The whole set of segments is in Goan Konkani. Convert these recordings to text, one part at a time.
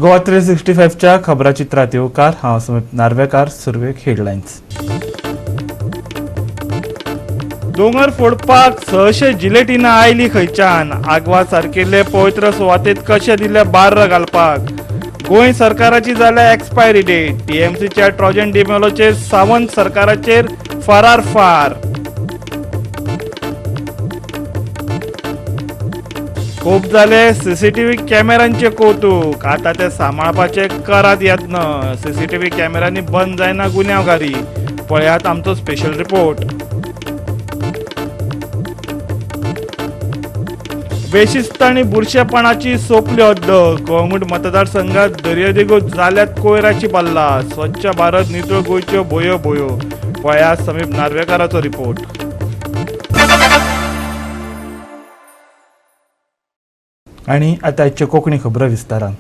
गोवा 365च्या खबराचित्रात येवकार. हांव समीप नार्वेकार. सुरवेक हेडलायन्स. दोंगर फोडपाक 600 जिलेटिनां आयली खंयच्यान? आगवा सारकिल्ले पवित्र सुवातेत कशें दिले बार्र घालपाक? गोंय सरकाराची जाल्या एक्सपायरी डेट. टीएमसीच्या ट्रॉजन डिमेलोचेर सावंत सरकाराचेर फरार फार. खूब जाले सीसीटीव्ही कॅमेरांचे कौतुक, आता ते सांबाळपाचे करात यत्न. सीसीटीव्ही कॅमेरांनी बंद जायना गुन्यांवकारी. पळयात आमचो स्पेशल रिपोर्ट. बेशिस्त आनी बुरशेपणाची सोंपली हद्द. कळंगूट मतदारसंघात दर्यादेगो जाल्यात कोयराची बल्ला. स्वच्छ भारत नितळ गोंयच्यो भोयो भोयो. पळयात समीप नार्वेकाराचो रिपोर्ट. आनी आतां आयच्यो कोंकणी खबरो विस्तारान.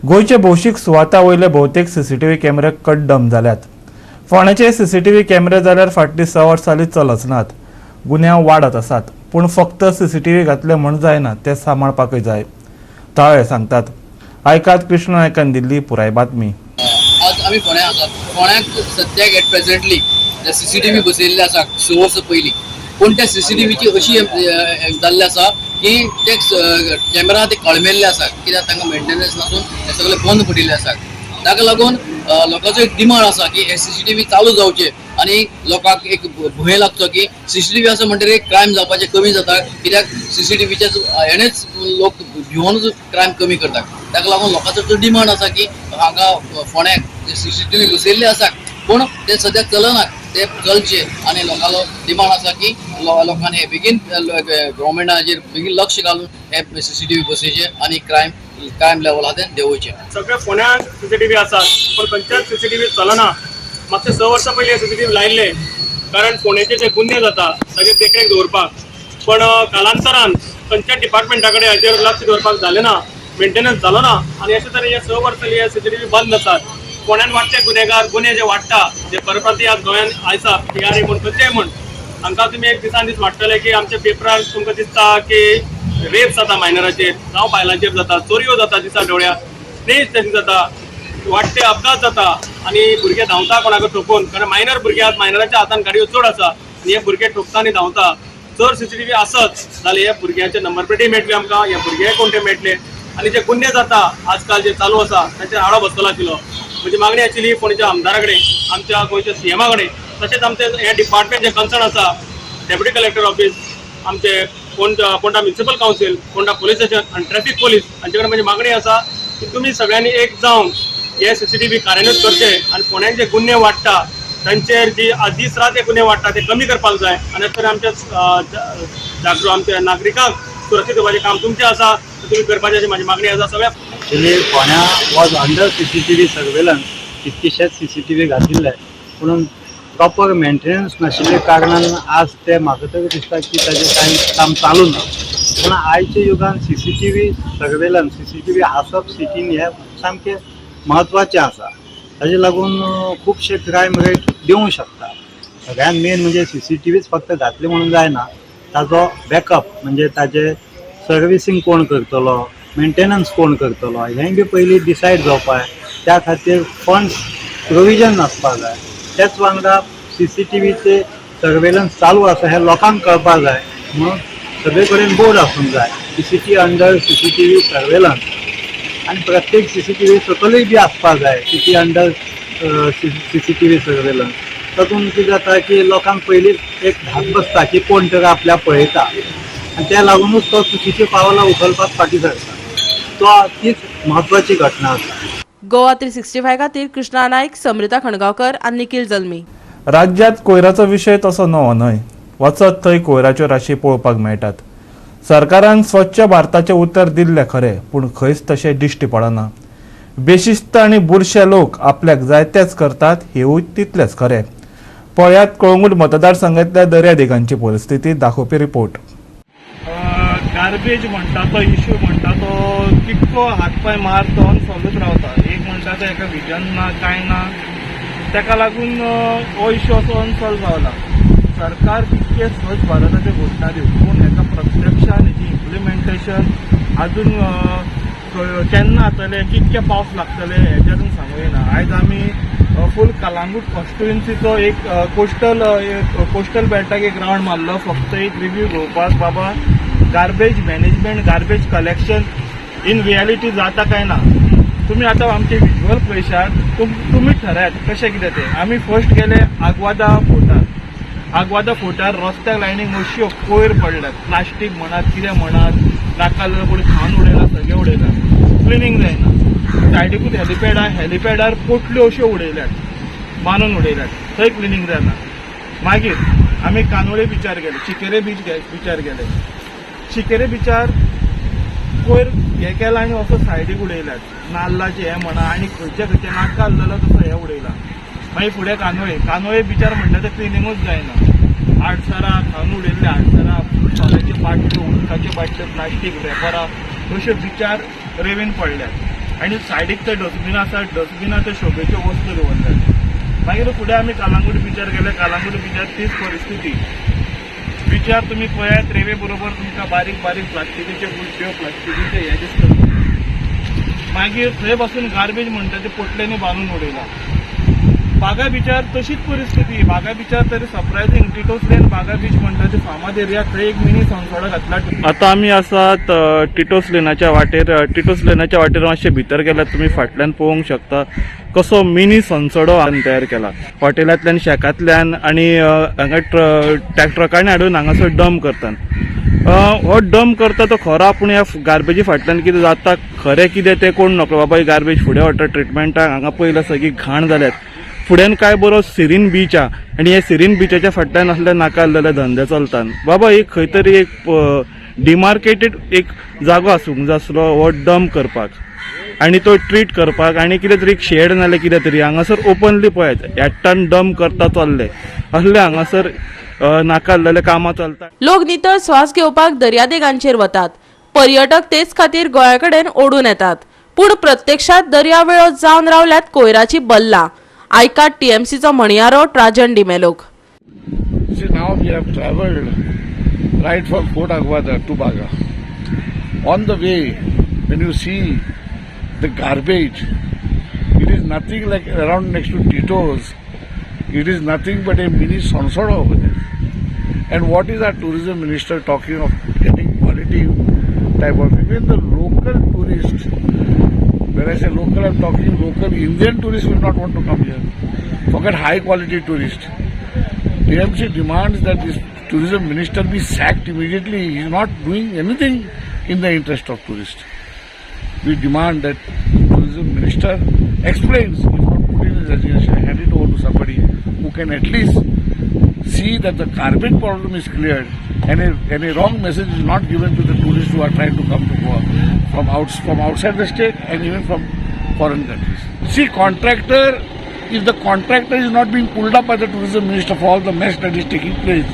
गोंयचे भौशीक सुवाता वयले भोवतेक सीसीटीव्ही कॅमेरे कड्डम जाल्यात. फोंड्याचे सीसीटीव्ही कॅमेरे जाल्यार फाटलीं 6 वर्सां जालीं चलच नात. गुन्यांव वाडत आसात, पूण फक्त सीसीटीव्ही घातले म्हूण जायना, ते सांबाळपाकय जाय, ताळे सांगतात. आयकात कृष्ण नायकान दिल्ली पुराय बातमी. आज आमी फोंड्या आसात. फोंड्याक सद्याक एट प्रेझेंटली सीसीटीव्ही बसयल्ले आसा 6 वर्सां पयलीं, पूण त्या सीसीटीव्हीची अशी जाल्ले आसा की ते कॅमेरा ते कळमेल्ले आसा, कित्याक तांकां मेंटेनन्स नासून ते सगळे बंद पडिल्ले आसा. ताका लागून लोकांचो एक डिमांड आसा की हे सीसीटीव्ही चालू जावचे आनी लोकांक एक भंय लागचो की सीसीटीव्ही आसा म्हणटकीर क्रायम जावपाचे कमी जाता, कित्याक सीसीटीव्हीचे हेणेच लोक भिवनूच क्रायम कमी करतात. ताका लागून लोकांचो तो डिमांड आसा की हांगा फोंड्याक सीसीटीव्ही बसयल्ले आसा, पूण ते सद्याक चलना, ते चलचे आनी लोकांलो डिमांड आसा की लोकांनी हे बेगीन गव्हर्मेंटाचेर बेगीन लक्ष घालून हे सीसीटीव्ही बसयचे आनी क्रायम लेवल आहा तें देंवोवचें. सगळ्या फोंड्यात सीसीटीव्ही आसात, पण खंयच्याच सीसीटीव्ही चलना. मागचे 6 वर्सां पयलीं सीसीटीव्ही लायल्ले, कारण फोंडेचे जे गुन्हे जाता ताचेर देखरेख दवरपाक. पण कालांतरान खंयच्याच डिपार्टमेंटा कडेन हाचेर लक्ष दवरपाक जालें ना, मेंटेनन्स जालो ना आनी अशे तरेन हे 6 वर्सां हे सीसीटीव्ही बंद आसात. फोंड्यान वाडटे गुन्हेगार, गुन्हे जे वाडटा, जे परप्रांतीय आज गोंयान आयसा, बिहारी म्हूण, खंयचेय म्हूण, हांकां तुमी एक दिसान दीस वाडटले की आमच्या पेपरार तुमकां दिसता की रेप जाता मायनराचेर जावं बायलांचेर जाता, चोरयो जाता, दिसा डोळ्या स्नेच तशें जाता, वाडटे अपघात जाता आनी भुरगे धांवता कोणाक ठोकून, कारण मायनर भुरगे आहात, मायनराच्या हातान गाडयो चड आसा आनी हे भुरगे ठोकता आनी धांवता. जर सीसीटीव्ही आसत जाल्यार हे भुरग्यांचे नंबर प्लेटय मेळटले आमकां, हे भुरगे कोण ते मेळटले आनी जे गुन्हे जाता आजकाल जे चालू आसा तांचेर आळो बसतलो आशिल्लो. म्हजी मागणी आशिल्ली फोंडेच्या आमदारा कडेन, आमच्या गोंयच्या सीएमा कडेन, तशेंच आमचे हे डिपार्टमेंट जे कन्सर्न आसा, डेप्युटी कलेक्टर ऑफिस, आमचे Ponda, Ponda municipal council, Ponda police station आनी ट्रॅफिक पोलीस हांचे कडेन म्हजी मागणी आसा की तुमी सगळ्यांनी एक जावन हे सीसीटीव्ही कार्यान्वित करचे आनी फोंड्यान जे गुन्हे वाडटा तांचेर जी दीस रात हे गुन्हे वाडटा ते कमी करपाक जाय आनी अशें तरेन आमच्या जागृ आमच्या नागरिकांक सुरक्षीत दिवपाचें काम तुमचें आसा, ते तुमी करपाचें अशी म्हाजी मागणी आसा सगळ्या. Actually फोंड्या was under CCTV surveillance. कितकेशेच सीसीटीव्ही घातिल्ले, पूण प्रॉपर मेंटेनन्स नाशिल्ल्या कारणान आज ते म्हाका तरी दिसता की ताजें कांय काम चालू ना. पूण आयच्या युगान सीसीटीव्ही सर्वेलन्स, सीसीटीव्ही आसप सिटीन हें सामकें म्हत्वाचें आसा. ताजे लागून खुबशे क्रायम रेट देंवू शकता. सगळ्यात मेन म्हणजे सीसीटीव्हीच फक्त घातले म्हणून जायना, ताजो बॅकअप म्हणजे ताजे सर्विसींग कोण करतलो, मेंटेनन्स कोण करतलो, हें बी पयलीं डिसायड जावपाक जाय. त्या खातीर फंड्स प्रोविजन आसपाक जाय. त्याच वांगडा सीसीटीव्हीचे सर्वेलन्स चालू आसा हें लोकांक कळपाक जाय म्हणून सगळे कडेन बोर्ड आसूंक जाय, CCT under CCTV surveillance, आनी प्रत्येक सीसीटीव्ही सकलूय बी आसपाक जाय, city under CCTV surveillance. तातूंत कितें जाता की लोकांक पयलींच एक धाक बसता की कोण तर आपल्याक पळयता आनी त्या लागुनूच तो चुकीची पावलां उखलपाक फाटीं सरता. तो तीच म्हत्वाची घटना आसा. गोवा 365 खातीर कृष्णा नाईक, समृता खणगांवकर आनी निखिल जल्मी. राज्यांत कोयराचो विशय तसो नवो न्हय. वचत थंय कोयराच्यो राशी पळोवपाक मेळटात. सरकारान स्वच्छ भारताचें उतर दिल्लें खरें, पूण खंयच तशें दिश्टी पडना. बेशिस्त आनी बुरशे लोक आपल्याक जाय तेच करतात हेवूय तितलेंच खरें. पळयात कळंगूट मतदारसंघांतल्या दर्यादेगांची परिस्थिती दाखोवपी रिपोर्ट. गार्बेज म्हणटा तो इश्यू म्हणटा तो कितको हात पांय मारतो अनसॉल्वच रावता. एक म्हणटा तो एका विजन ना, कांय ना, ताका लागून हो इश्यू असो अनसॉल्व रावला. सरकार कितके स्वच्छ भारताचे घोशणा दिवं, पूण हेका प्रत्यक्षान हेजी इम्प्लिमेंटेशन अजून केन्ना जातले, कितके पावस लागतले हेजें अजून सांगू येना. आयज आमी फूल कलांगूट कॉन्स्टिट्युएन्सीचो एक कोस्टल बेल्टाक एक रावंड मारलो, फक्त एक रिव्यू घेवपाक, बाबा garbage management, garbage collection in reality जाता काय ना. तुमी आतां आमचे विज्युअल पळयशात, तुमी ठरायात कशें कितें तें. आमी फर्स्ट गेले आगवादा फोर्टार. आगवादा फोर्टार रस्त्याक लायनीक अश्यो कोयर पडल्यात, प्लास्टीक म्हणात कितें म्हणात, नाका जाल्यार कोणी खावन उडयला, सगळें उडयला, क्लिनींग जायना. सायडीकूच हेलिपॅड आहा, हेलिपॅडार पोटल्यो अश्यो उडयल्यात, बांदून उडयल्यात, थंय क्लिनींग जायना. मागीर आमी कानोळे बिचार गेले, चिकेरे बिचार गेले. चिकेरे बिचार कोयर हे केला आनी असो सायडीक उडयल्यात, नाल्लाचें हें म्हणा आनी खंयचे खंयचे नाका आसलेलो तसो हें उडयला. मागीर फुडें कानोळे, कानोळे बिचार म्हणल्यार तें क्लिनिंगूच जायना. आडसरां खावन उडयल्ले, आडसरां, सोऱ्याच्यो बाटल्यो, उदकाच्यो बाटल्यो, प्लास्टीक रेपरां अश्यो बिचार रेवेन पडल्यात आनी सायडीक ते डस्टबिन आसा, डस्टबिनां ते शोबेच्यो वस्तू दवरल्यात. मागीर फुडें आमी कालांगूट बिचार गेले, कालांगूट बिचार तीच परिस्थिती. बिचार तुमी पळयात, रेवे बरोबर तुमकां बारीक बारीक प्लास्टिकीच्यो गुड्ड्यो, प्लास्टिकीचे हे दिसतले. मागीर थंय बसून गार्बेज म्हणटा ते पोटल्यांनी बांदून उडयला. बागा बिचार तशीच परिस्थिती. बागा बिचार तरी सरप्रायझींग, टिटोस लेन बागा बीच म्हणटा ते फामाद एरिया, थंय एक मिनी सोनसोडो घातला. आतां आमी आसात टिटोस लेनाच्या वाटेर. टिटोस लेनाच्या वाटेर मातशें भितर गेल्यार तुमी फाटल्यान पळोवंक शकता कसो मिनी सोनसोडो तयार केला. हॉटेलांतल्यान, शेकांतल्यान आनी हांगा ट्रकांनी हाडून हांगासर डंप करतात. हो डंप करता तो खरो, पूण ह्या गार्बेजी फाटल्यान कितें जाता खरें कितें तें कोण नकळो. बाबा ही गार्बेज फुडें व्हरता ट्रिटमेंटाक, हांगा पयलें सगळी घाण जाल्यात. फुड्यान काय बरो सिरीन बीच आहा आनी ह्या सिरीन बिचाच्या फाटल्यान असले नाका आसलेले धंदे चलतात. बाबा एक खंय तरी एक डिमार्केटेड एक जागो आसूंक जाय आसलो हो डंप करपाक आनी तो ट्रीट करपाक, आनी कितें तरी एक शेड नाल्यार कितें तरी. हांगासर ओपनली पळयात हेडटान डंप करता चल्ले, असले हांगासर नाका आसलेले कामां चलता. लोक नितळ श्वास घेवपाक दर्यादेगांचेर वतात, पर्यटक तेच खातीर गोंया कडेन ओडून येतात, पूण प्रत्यक्षात दर्यावेळो जावन रावल्यात कोयराची बल्लां. आयकात टीएमसीचो म्हणयारो ट्राजन डिमेलोक. See, now we have travelled right from Fort Aguada to Baga. On the way, when you see the garbage, it is nothing like around next to Tito's. It is nothing but a mini Sonsodo over there. And what is our tourism minister talking of getting quality type of, even the local tourist, when I say local, I'm talking local Indian tourists will not want to come here. Forget high quality tourist. TMC demands that this tourism minister be sacked immediately. He is not doing anything in the interest of tourists. We demand that tourism minister explains, if not put in his resignation, hand it over to somebody who can at least see that the garbage problem is cleared and a wrong message is not given to the tourists who are trying to come to Goa from outside the state and even from foreign countries. See, contractor, if the contractor is not being pulled up by the tourism minister for all the mess that is taking place,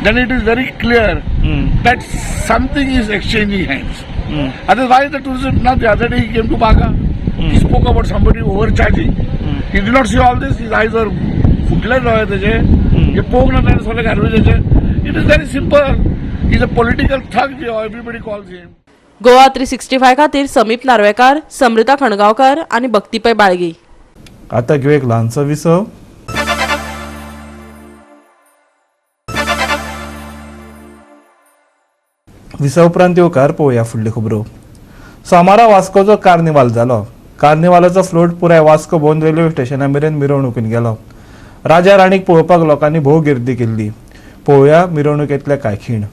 then it is very clear that something is exchanging hands. Otherwise, the tourism, now the other day he came to Baga, he spoke about somebody overcharging. He did not see all this, his eyes are फुटले दोळे तेजे, हे पळोवंक ना ताणें सगळें गार्बेजाचे. It is very simple. He is a political thug, everybody calls him. Goa 365 खातीर समीप नार्वेकार, समृता खणगांवकर आनी भक्तीपै बाळगी. आतां घेवया एक ल्हानसो विसव. विसव उपरांत येवकार पळोवया फुडल्यो खबरो. सोमारा वास्कोचो कार्निवाल जालो. कार्निवालाचो फ्लोट पुराय वास्को भोंवन रेल्वे स्टेशना मेरेन मिरवणुकीन गेलो. राजा राणीक पळोवपाक लोकांनी भोव गर्दी केल्ली. पळोवया मिरवणुकेंतले कांय खीण.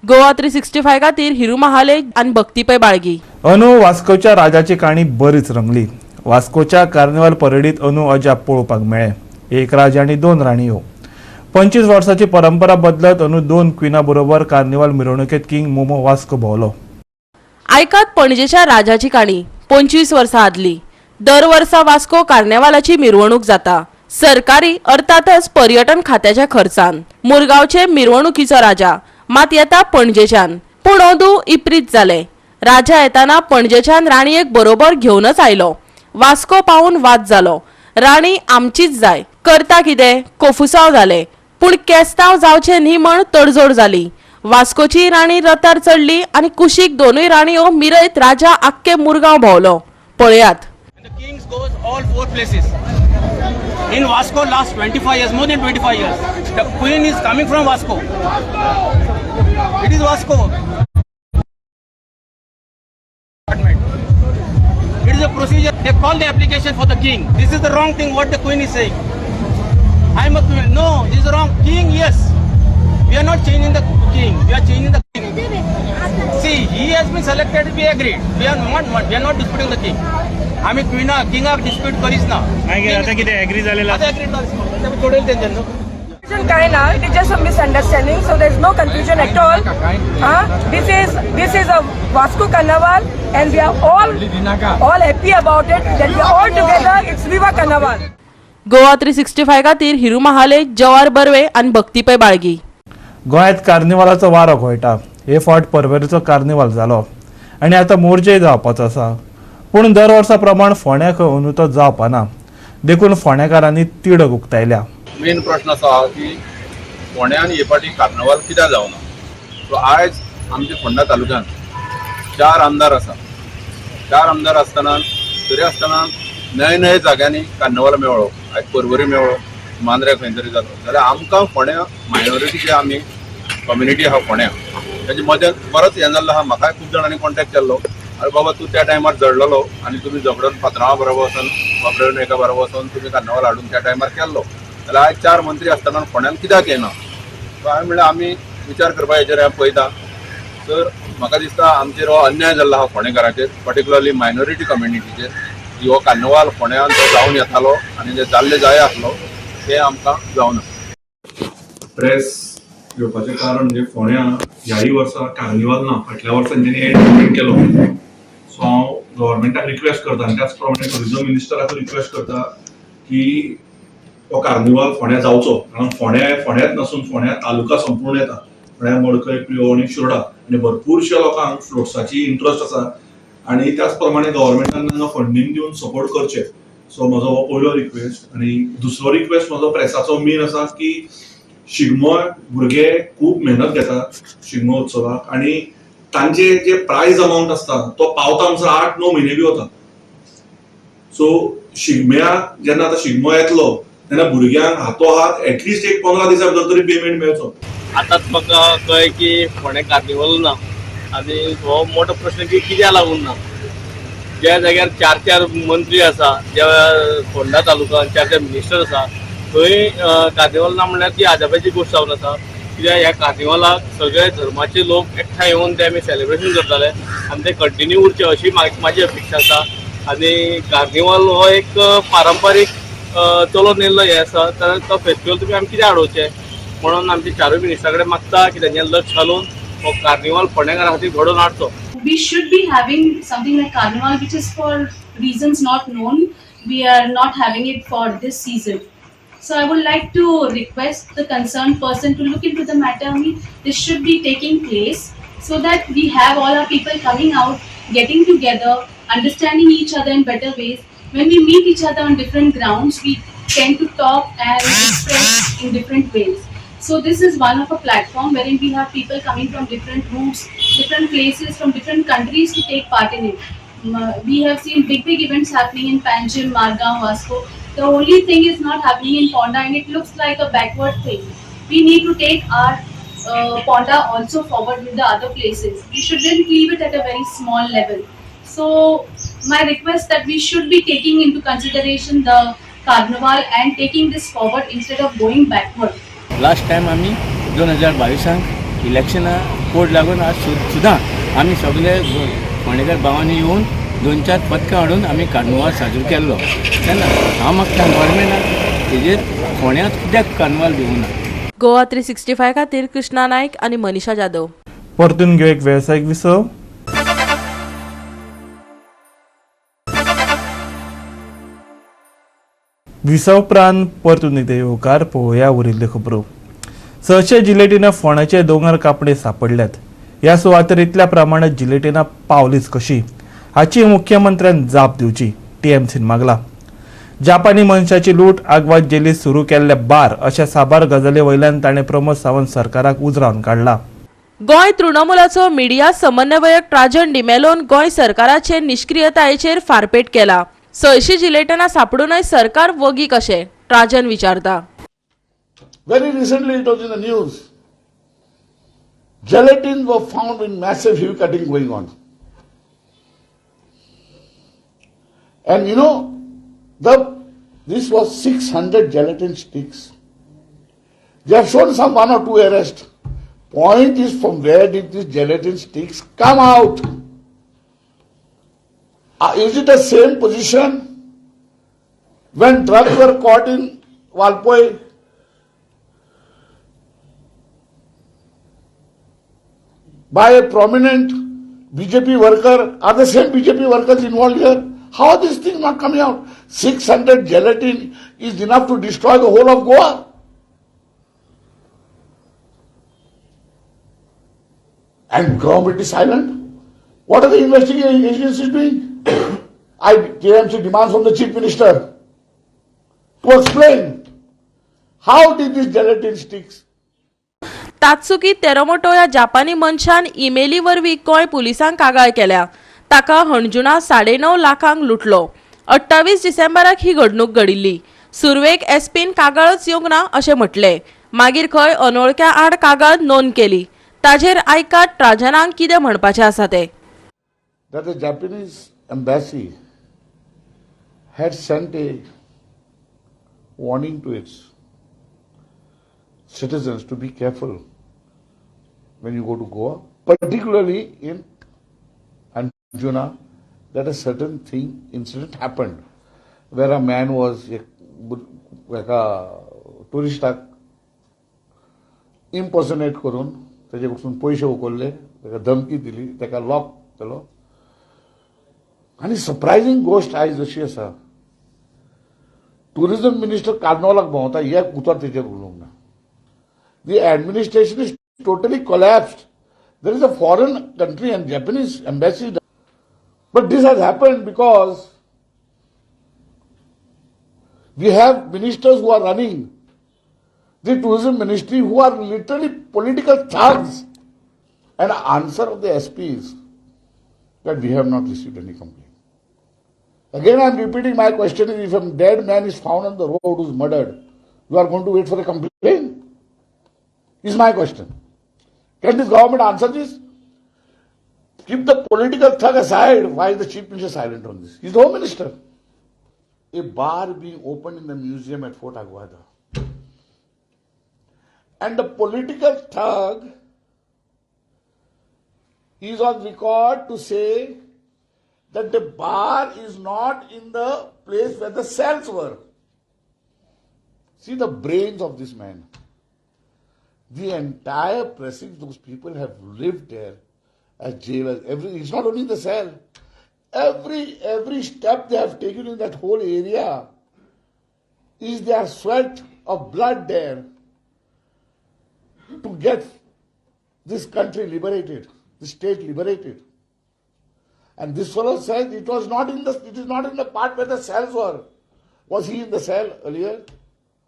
गोवा 365 खातीर हिरू महाले आनी भक्ती पै बाळगी. अनु वास्कोच्या राजाची काणी बरीच रंगली. वास्कोच्या कार्निवाल परेडीत अनु अजाप पळोवपाक मेळ्ळें. एक राजा आनी दोन राणयो. 25 वर्साची परंपरा बदलत अनु दोन क्विना बरोबर कार्निवाल मिरवणुकेत किंग मोमो वास्को भोंवलो. आयकात पणजेच्या राजाची काणी 25 वर्सां आदली. दर वर्सा वास्को कार्नेवालाची मिरवणूक जाता, सरकारी अर्थातच पर्यटन खात्याच्या खर्चान. मुरगांवचे मिरवणुकीचो राजा मात येता पणजेच्यान, पूण अंदू इपरीत जालें. राजा येताना पणजेच्यान राणयेक बरोबर घेवनच आयलो. वास्को पावून वाद जालो. राणी आमचीच जाय. करता कितें, कोफुसांव जालें. पूण केस्तांव जावचें न्ही म्हण तडजोड जाली. वास्कोची राणी रथार चडली आनी कुशीक दोनूय राणयो मिरयत राजा आख्खे मुरगांव भोंवलो. पळयात. And the kings goes all four places. In Vasco, last 25 years, more than 25 years, the queen is coming from Vasco. It is Vasco. Department. It is a procedure. They call the application for the king. This is the wrong thing what the queen is saying. I'm a queen. No, this is wrong. King, yes. We are not changing the king. We are changing the king. See, he has been selected. We agreed. We are not disputing the king. आम्ही क्विना किंगाक डिस्प्यूट करीच ना. मागीर आतां कितें एग्री जालें? आता agreed जालें, सोडयलें तेंच्यानी न्हू. Confusion काय ना, it is just a misunderstanding, so there is no confusion at all. Huh? This is a Vasco Carnival and we are all happy about it that we are all together. It's Viva Carnival. Goa 365 खातीर हिरू महाले, जवार बर्वे आनी भक्ती पै बाळगी. गोंयांत कार्निवालाचो वारो घोळटा. हे फावट परवरीचो कार्निवाल जालो आनी आतां मोरजेय जावपाचो आसा. पूण दर वर्सा प्रमाण फोंड्या खंय अंदू तो जावपाना, देखून फोंडेकारांनी तिडक उक्तायल्या. मेन प्रश्न असो आहा की फोंड्यान हे फावटी कार्नवाल कित्याक जावना? सो आयज आमच्या फोंडा तालुक्यान चार आमदार आसा. चार आमदार आसतना तरी आसतना नवे नवे जाग्यांनी कार्नवाल मेळ्ळो. आयज परवरी मेळ्ळो, मांद्र्या खंय तरी जालो, जाल्यार आमकां फोंड्या मायनॉरिटी जे आमी कम्युनिटी आहा फोंड्या, तेजे मदें बरोच हें जाल्लो आहा. म्हाकाय खूब जाणांनी कॉन्टेक्ट केल्लो, अरे बाबा, तूं त्या टायमार झडलेलो आनी तुमी झगडून पात्रांवा बरोबर वचोन, बाबरे एका बरोबर वचोन तुमी कार्नवाल हाडून त्या टायमार केल्लो, जाल्यार आयज चार मंत्री आसतना फोंड्यान कित्याक येना? सो हांवें म्हणलें, आमी विचार करपा हेचेर हांव पळयता. तर म्हाका दिसता आमचेर हो अन्याय जाल्लो आहा फोंडेकाराचेर, पर्टिक्युलरली मायनॉरिटी कम्युनिटीचेर, की हो कार्नवाल फोंड्यान तो जावन येतालो आनी ते जाल्ले जाय आसलो, ते आमकां जावना. प्रेस घेवपाचें कारण म्हणजे फोंड्या ह्याही वर्सा कार्निवाल ना. फाटल्या वर्सा तेंच्यांनी एड केलो. सो हांव गव्हर्मेंटाक रिक्वेस्ट करता आनी त्याच प्रमाणे टुरिजम मिनिस्टराक रिक्वेस्ट करता की हो कार्निवाल फोंड्या जावचो, कारण फोंड्या फोंड्यात नासून फोंड्या तालुका संपूर्ण येता. फोंड्या, मडकय, प्रियोळ आनी शिरोडा आनी भरपूरश्या लोकांक फ्लोट्साची इंट्रस्ट आसा आनी त्याच प्रमाणे गव्हर्मेंटान तांकां फंडींग दिवन सपोर्ट करचें. सो म्हजो हो पयलो रिक्वेस्ट. आनी दुसरो रिक्वेस्ट म्हजो प्रेसाचो मेन आसा की शिगमो भुरगे खूब मेहनत घेतात शिगमो उत्सवाक आनी तांचे जे प्रायज अमावंट आसता तो पावता म्हणसर 8-9 म्हयने बी वता. सो शिगम्याक जेन्ना आतां शिगमो येतलो तेन्ना भुरग्यांक हातो हात एटलिस्ट एक 15 दिसां भितर तरी पेमेंट मेळचो. आतांच म्हाका कळ्ळें की फोंडें कार्निवल ना आनी हो मोठो प्रश्न की कित्याक लागून ना. ज्या जाग्यार चार चार मंत्री आसा, ज्या फोंडा तालुक्यान चार चार मिनिस्टर आसा, थंय कार्निवल ना म्हणल्यार ती अजापाची गोश्ट जावन आसा. कित्याक ह्या कार्निवलाक सगळे धर्माचे लोक एकठांय येवन ते आमी सेलिब्रेशन करताले आनी ते कंटिन्यू उरचे अशी म्हाजी अपेक्षा आसा. आनी कार्निवल हो एक पारंपारीक चलोवन येयल्लो हें आसा, तर तो फेस्टिवल तुमी आमी कित्याक हाडोवचें म्हणून आमचे चारूय मिनिस्टरा कडेन मागता की तेंच्यांनी लक्ष घालून हो कार्निवल फोंडेकारा खातीर घडोवन हाडचो. We should be having something like Carnival, which is for reasons not known, we are not having it for this season. So I would like to request the concerned person to look into the matter. I mean, this should be taking place so that we have all our people coming out, getting together, understanding each other in better ways. When we meet each other on different grounds, we tend to talk and express in different ways. So this is one of a platform wherein we have people coming from different routes, different places, from different countries to take part in it. We have seen big, big events happening in Panjim, Margao, Vasco. The only thing is not happening in Ponda, and it looks like a backward thing. We need to take our Ponda also forward with the other places. We shouldn't leave it at a very small level. So my request that we should be taking into consideration the Carnival and taking this forward instead of going backward. Last time आमी 2022 इलेक्शनां सपोर्ट लागून आज सुद्दां आमी सगळे फोंडेकर भावांनी येवन 2-4 पदकां हाडून आमी कार्निवाल साजरो केल्लो. तेन्ना हांव मागता गव्हर्मेंटाक हेजेर फोंड्यांत कित्याक कार्निवाल दिवना. गोवा 365 खातीर कृष्णा नायक आनी मनीषा जाधव. परतून घेऊ एक वेवसायीक विसव. विसव उपरांत परतून एकदां येवकार. पळोवया उरिल्ल्यो खबरो. 600 जिलेटिना फोंड्याचे दोंगर कापणे सापडल्यात. ह्या सुवातेर इतल्या प्रमाणात जिलेटिना पावलीच कशी हाची मुख्यमंत्र्यान जाप दिवची टीएमसीन मागला. जापानी मनशाची लूट, आगवाद जेलीत सुरू केल्ले बार अशा साबार गजाली वयल्यान ताणें प्रमोद सावंत सरकाराक उजरावन काडला. गोंय तृणमूलाचो मिडिया समन्वयक ट्राजन डिमेलोन गोंय सरकाराचे निश्क्रियतायेचेर फारपेट केला. 600 जिलेटना सापडूनय सरकार वगी कशें ट्राजन विचारता. Very recently it was in the news. Gelatins were found in massive heavy cutting going on. And you know, this was 600 gelatin sticks. They have shown some 1 or 2 arrests. Point is, from where did these gelatin sticks come out? Is it the same position when drugs were caught in Valpoi? By a prominent BJP worker? Are the same BJP workers involved here? How are these things not coming out? 600 gelatin is enough to destroy the whole of Goa. And government is silent. What are the investigating agencies doing? TMC demands from the Chief Minister to explain how did these gelatin sticks. Tatsuki Teramoto ह्या जापानी मनशान इमेली वरवीं गोंय पुलिसांक कागाळ केल्या. ताका हणजुणा 9.5 लाखांक लुटलो. 28 डिसेंबराक ही घडणूक घडिल्ली. सुरवेक एसपीन कागाळच येवंक ना अशें म्हटलें. मागीर खंय अनोळख्या आड कागाळ नोंद केली. ताजेर आयकात ट्राजनाक कितें म्हणपाचें आसा तें. That the Japanese embassy had sent a warning to its citizens to be careful when you go to Goa, particularly in Anjuna, that a certain incident happened where a man was एका टुरिस्टाक इम्पर्सोनेट करून ताजे कडसून पयशे उखल्ले, ताका धमकी दिली, ताका लॉक केलो. आनी सरप्रायझींग गोश्ट आयज अशी आसा, टुरिझम मिनिस्टर कार्नोलाक भोंवता, एक उतर तेजेर उलोवंक ना. The administration is totally collapsed. There is a foreign country and Japanese embassy. But this has happened because we have ministers who are running the tourism ministry who are literally political thugs. And the answer of the SP is that we have not received any complaint. Again, I am repeating my question is, if a dead man is found on the road who is murdered, you are going to wait for a complaint? Is my question. Can this government answer this? Keep the political thug aside. Why is the Chief Minister silent on this? He's the Home Minister. A bar being opened in the museum at Fort Aguada. And the political thug is on record to say that the bar is not in the place where the cells were. See the brains of this man. The entire precinct, those people have lived there as jailers. It's not only the cell. Every step they have taken in that whole area is their sweat of blood there to get this country liberated, this state liberated. And this fellow says it is not in the part where the cells were. Was he in the cell earlier?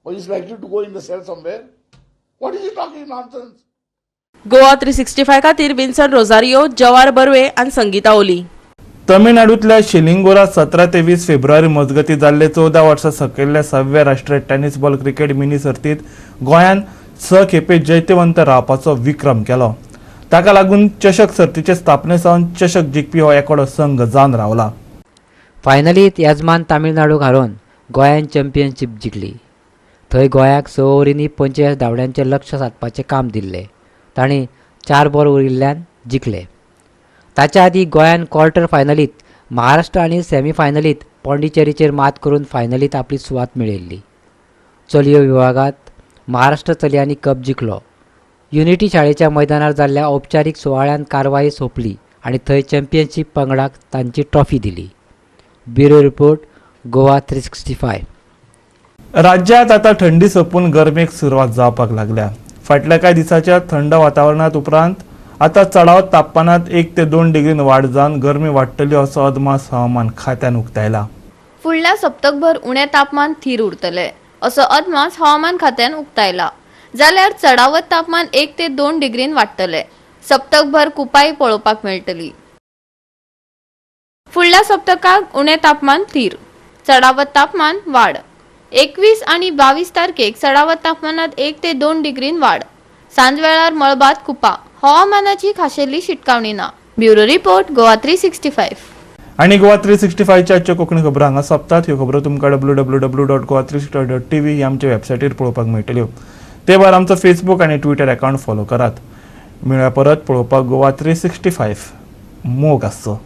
Or is likely to go in the cell somewhere? What is he talking nonsense? Goa 365 खातीर विन्सन रोजारियो, जवार बर्वे आनी संगीता ओली. तमिळनाडूंतल्या शिलिंगोरा 17 ते 20 फेब्रुवारी मजगतीं जाल्ले 14 वर्सां सकयल्ल्या 6व्या राष्ट्रीय टेनिस बॉल क्रिकेट मिनी सर्तींत गोंयान 6 खेपे जैतवंत रावपाचो विक्रम केलो. ताका लागून चषक सर्तीचे स्थापने सावन चषक जिखपी हो एकोडो संघ जावन रावला. फायनलीत येजमान तामिळनाडूक हारोवन गोंयान चॅम्पियनशीप जिखली. थंय गोंयाक 6 ओव्हरींनी 45 धांवड्यांचें लक्ष सादपाचें काम दिल्लें. तांणी 4 बॉल उरिल्ल्यान जिखले. ताच्या आदीं गोंयान क्वॉर्टर फायनलींत महाराष्ट्र आनी सेमी फायनलींत पॉंडिचेरीचेर मात करून फायनलींत आपली सुवात मेळयल्ली. चलयो विभागांत महाराष्ट्र चलयांनी कप जिखलो. युनिटी शाळेच्या मैदानार जाल्ल्या औपचारीक सुवाळ्यान कारवाई सोंपली आनी थंय चॅम्पियनशीप पंगडाक तांची ट्रॉफी दिली. Bureau report, Goa 365. राज्यांत आतां थंडी सोंपून गरमेक सुरवात जावपाक लागल्या. फाटल्या कांय दिसाच्या थंड वातावरणात उपरांत आतां चडावत तापमानांत 1 ते 2 डिग्रीन वाड जावन गरमी वाडटली असो अदमास हवामान खात्यान उक्तायला. फुडल्या सप्तकभर उणें तापमान थीर उरतलें असो अदमास हवामान खात्यान उक्तायला. जाल्यार चडावत तापमान 1 ते 2 डिग्रीन वाडटलें. सप्तकभर कुपाय पळोवपाक मेळटली. फुडल्या सप्तकाक उणें तापमान थीर, चडावत तापमान वाड. 21 आनी 22 तारखेक चडावत तापमानात 1 ते 2 डिग्रीन वाड. सांजवेळार मळबात कुपा. हवामानाची खाशेली शिटकावणी ना. Bureau report, Goa 365. आनी गोवा 365च्या आजच्यो कोंकणी खबरो हांगा सोंपतात. ह्यो खबरो तुमकां www.goa365.tv ह्या आमच्या वेबसायटीर पळोवपाक मेळटल्यो. ते भायर आमचो फेसबूक आनी ट्विटर अकावंट फॉलो करात. मेळया परत पळोवपाक गोवा 365. मोग आसचो.